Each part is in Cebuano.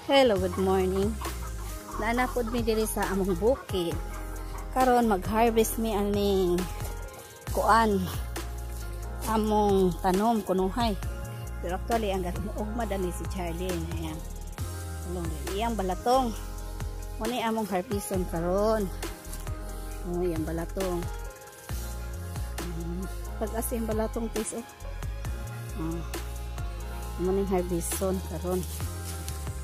Hello, good morning. Naa pod mi diri sa among bukid. Karon mag-harvest mi aning kuan, among tanom kunuhay. Pero actually ang ugma dani si Charlene. Ayan. Tulong din. Iyang balatong. Mao ni among harveston karon. Oh, iyang balatong. Pag-as iyang balatong, please, oh. Oh. Mao ning harveston karon.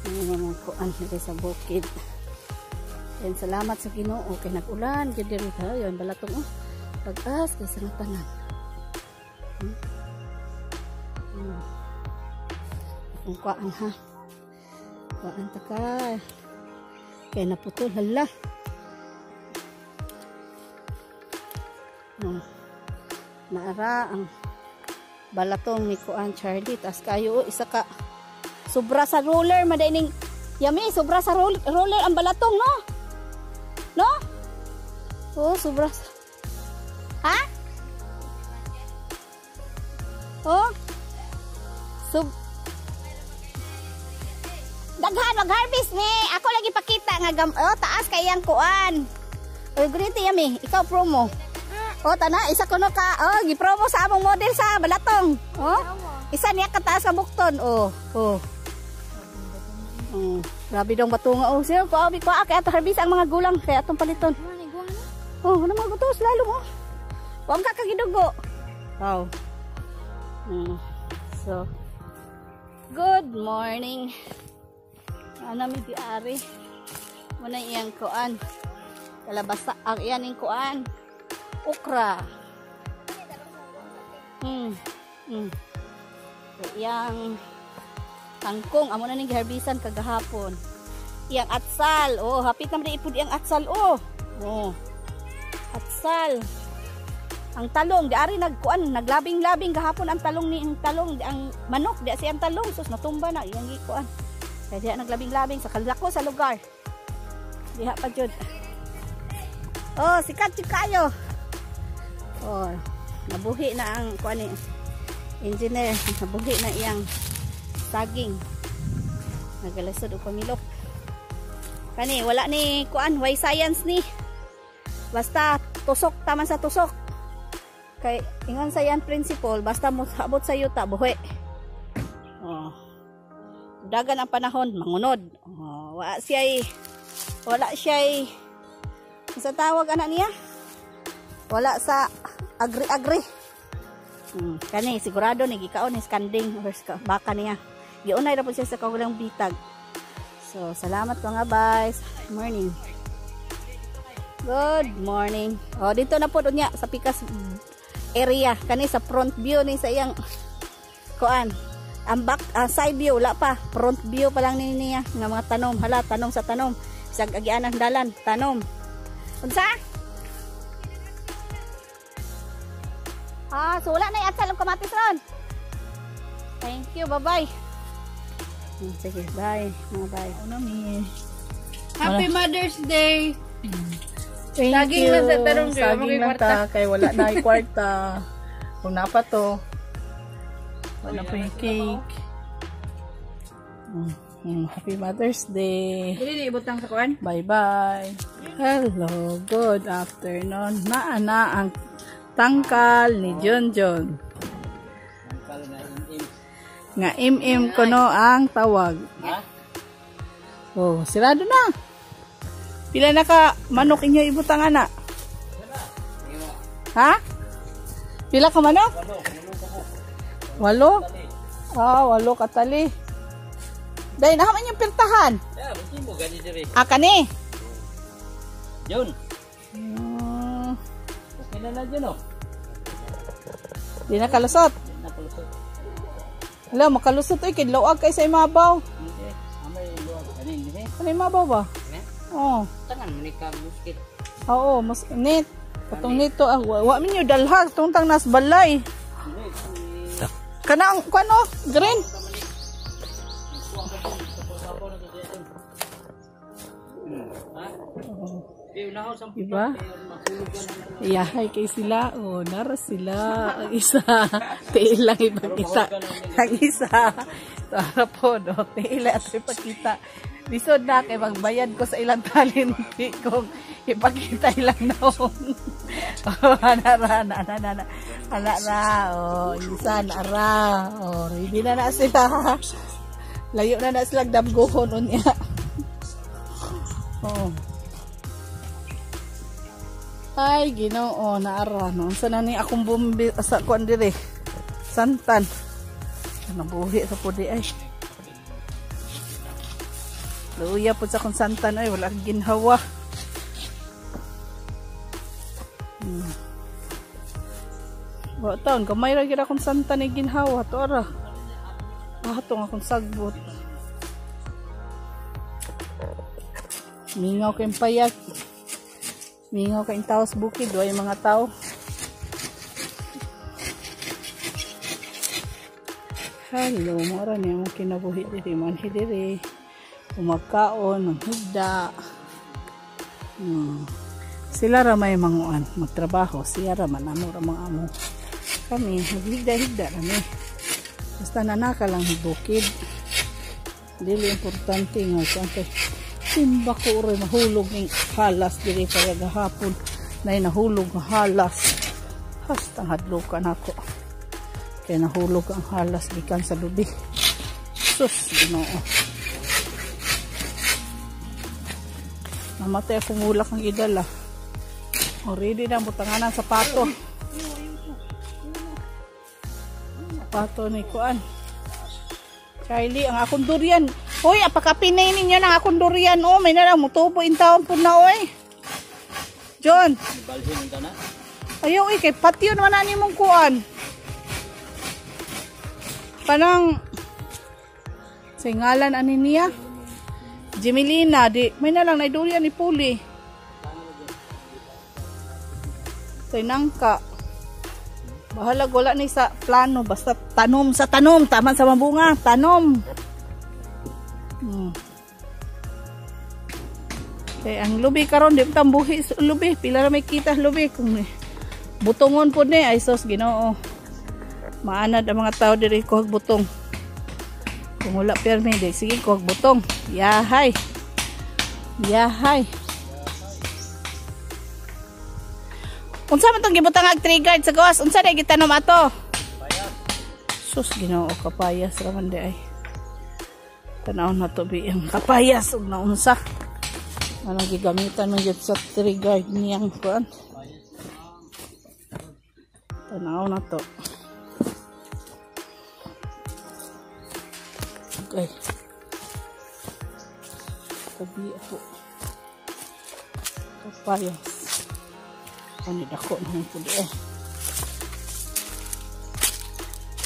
Ano mga kuan diri sa bukid. And salamat sa Ginoo kay nag-ulan gyud diri ha. Yon balatong, oh. Pag-as kay sa tanan. Kung kuan ha. Kuan ta ka. Kay naputol, hala. Oh. Naara ang balatong ni kuan Charlie. Tas kayo, oh, isa ka sobra sa roller madaining yami, sobra sa roller ang balatong, no? No? Oh, sobra sa. Ha? Oh. Sub Daghan mag-harvest ni. Ako lagi pakita nga gam, oh, taas kay iyang kuan. Oy, green yami, ikaw promo. Oh, tana isa kuno ka. Oh, gi-promo sa among model sa balatong. Oh. Isa niya kataas sa bukton. Oh, oh. Oh, grabe dong bato nga. Oh, siya ko abi ko kay ato harvest ang mga gulang kay atong paliton. Oh, ano mga gutos lalo mo. Wa ka kagidugo. Wow. So, good morning. Ana mi diari. Muna iyang kuan. Kalabasa ang iyan ning kuan. Okra. So, iyang kangkong amo na ning giharbisan kagahapon. Iyang atsal. Oh, hapit na man ipud iyang atsal, oh. Oh. Atsal. Ang talong di ari nagkuan, naglabing-labing gahapon ang talong ni ang talong di ang manok di siyang talong, sus, natumba na iyang gikuan. Kaya diha naglabing-labing sa kalako sa lugar. Diha pa jud. Oh, sikat jud kayo. Oh, nabuhi na ang kuan ni engineer, nabuhi na iyang saging. Nagalisod og pamilok. Kani wala ni kuan, way science ni. Basta tusok taman sa tusok. Kay ingon sa yan principle, basta mo sabot sa yuta buhi. Oh. Dagan ang panahon mangunod. Oh, wala siya sa tawag anak niya. Wala sa agri-agri. Kani sigurado ni gikaon ni skanding or baka niya. Giunay ra po siya sa kagulang bitag. So, salamat mga guys. Morning. Good morning. Oh, dito na po unya sa Pikas area. Kani sa front view ni sa iyang kuan. Ang back side view wala pa. Front view pa lang ni niya nga mga tanom. Hala, tanom sa tanom. Isang agian ang dalan, tanom. Unsa? Ah, so wala na atsal ang kamatis ron. Thank you, bye-bye. Sige, bye. Mga bye. Ano mi? Happy Mother's Day! Thank Saging you. lang sa tarong kayo, Saging mga lang kwarta. ta, kay wala na ay kwarta. Kung napa to. Wala pa yung cake. Happy Mother's Day. Dili di ibutang sa kuan. Bye-bye. Hello, good afternoon. Naa na ang tangkal ni John John. Nga MM kuno ang tawag. Oh, sirado na. Pila na ka manok inyo ibutang ana? Ha? Pila ka manok? 8. Ah, 8 katali. Dahil naman yung pirtahan. Ah, kani. Jun, okay na na dyan, oh. Di na kalusot. Di na kalusot. Hala, makalusot oy kay luag kay sa imabaw. Hindi, amay luag kanin eh. Ano imabaw ba? Ne? Oo. Tangan man ni ka muskit. Oo, mas net. Katong nito ah, wa minyo dalha tungtang nas balay. Kana ang kuan, oh, green. Diba? Iyahay kay sila. Oh, nara sila. Ang isa, tiil lang ipakita. Ang isa, tara po, no? Tiil lang ito ipakita. Lisod na kay magbayad ko sa ilang talent kung ipakita ilang naong. Oh, ana ra, ana ana ana. Ana ra, oh, isa na ra. Oh, ready na na sila. Layo na na sila damgohon unya. Oh. Ay, Ginoo, naara no. Unsa na ni akong bumbi sa kuan dire? Santan. Nabuhi sa pudi ay. Luya po sa akong santan ay wala akong ginhawa. Wa taon gamay ra gyud akong santan ay ginhawa to ara. Ah, tong akong sagbot. Mingaw kayong payag. Mingaw kayong tao sa bukid, way mga tao. Hello, mora niya mong kinabuhi diri manhi diri. Umagkaon, manghigda. Sila ra may manguan, magtrabaho, siya ra man amo ra mga amo. Kami maghigda-higda kami. Basta nanaka lang bukid. Dili importante nga kuan kay timba ko rin nahulog ning halas diri kaya gahapon nay nahulog nga halas. Hastang hadlokan ako. Kaya nahulog ang halas gikan sa lubi. Sus, Ginoo. Namatay akong mulak ang idala. Already na butanganan sapato. Sapato ni kuan. Charlie, ang akong durian. Hoy, apakapinay ninyo ng akong durian. Oh, may na lang mutubo in taon po na oy. John. Balhin ka na. Ayaw eh, kay patyon man na nimong kuan. Kanang singalan ani niya? Jimilina, di may na lang na durian ni Puli. Tinangka. Bahalag wala ni sa plano, basta tanom sa tanom, taman sa mabunga, tanom. Kay ang lubi karon di tambuhi sa lubi, pila ra may kita lubi kung butongon pud ni ay sos Ginoo. Maanad ang mga tao diri kuhag butong. Kung wala permi di sige kuhag butong. Yahay. Yahay. Unsa man tong gibutang ag tree guard sa gawas? Unsa day gitanom ato? Sus Ginoo, kapayas ra man di ay. Tan-aw na to bi ang kapayas ug naunsa. Anong gigamitan man gyud sa tree guard niyang kuan? Tan-aw na to. Okay. Tabi ako. Kapayas. Ano dako na yung puli eh.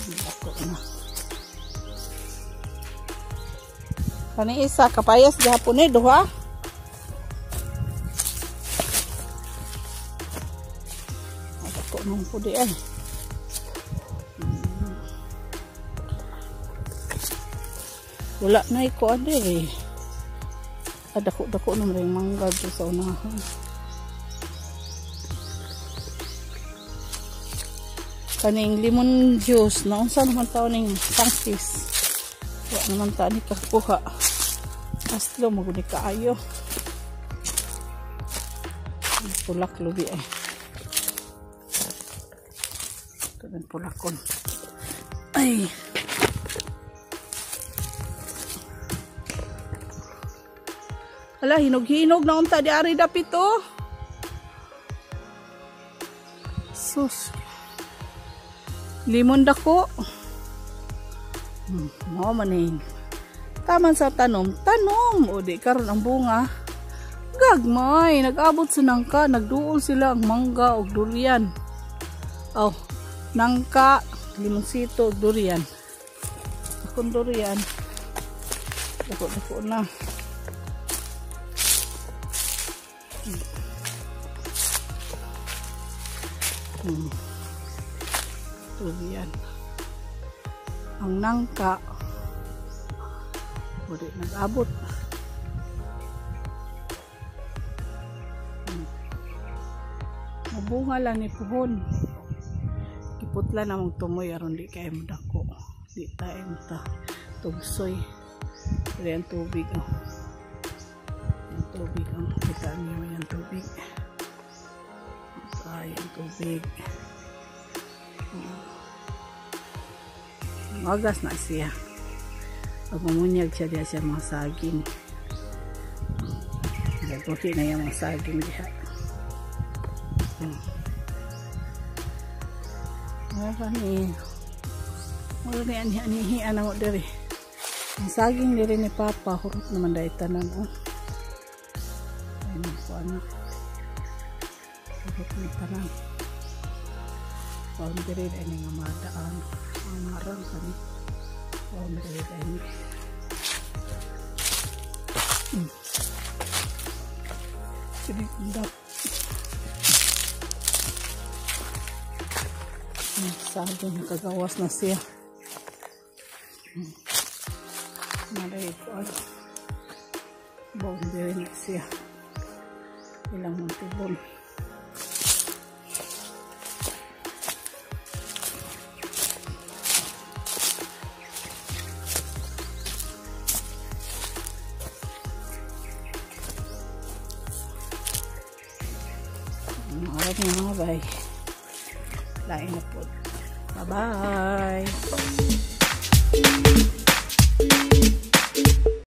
Dako na. Kani isa, kapayas gihapon eh, duha. Dako na yung puli eh. Wala na iko adiri. Dako-dako naman rin mangga dito sa unahan. Kaning lemon juice na unsa naman tao ning tangkis. Wa naman ta ni kakuha. Aslo maguni kaayo. Pulak lubi ay. Kaning pulakon. Ay. Ala, hinog-hinog na unta di ari dapit oh. Sus. Limon dako. Mao man eh. Taman sa tanom, tanom o di karon ang bunga. Gagmay, nag-abot sa nangka, nagduol sila ang mangga og durian. Oh, nangka, limonsito og durian. Akong durian. Dako-dako na. Durian. Ang nangka wala nag-abot. Mabunga lang ni puhon. Giputla na mong tumoy aron di kay mo dako. Di tayo mo ta tugsoy. Dili ang tubig oh. Tubig ang kita niyo yung tubig. Ay, ang tubig. Magas na siya. Pag mamunyag siya diya siya mga saging. Nagbuhi na yung mga saging diha. Wala ni. Wala ni ani-anihian na mo diri. Ang saging diri ni Papa, hurot naman dahil tanan. Oh. Ay, naku, ano. Hurot na tanan. Boundary dahil nga madaan. Ang marang kami. Boundary dahil. Sige, undap. Saging, nakagawas na siya. Maray ko. Boundary na siya. Ilang montibon. Alright mga bay. Lain na po. Bye-bye.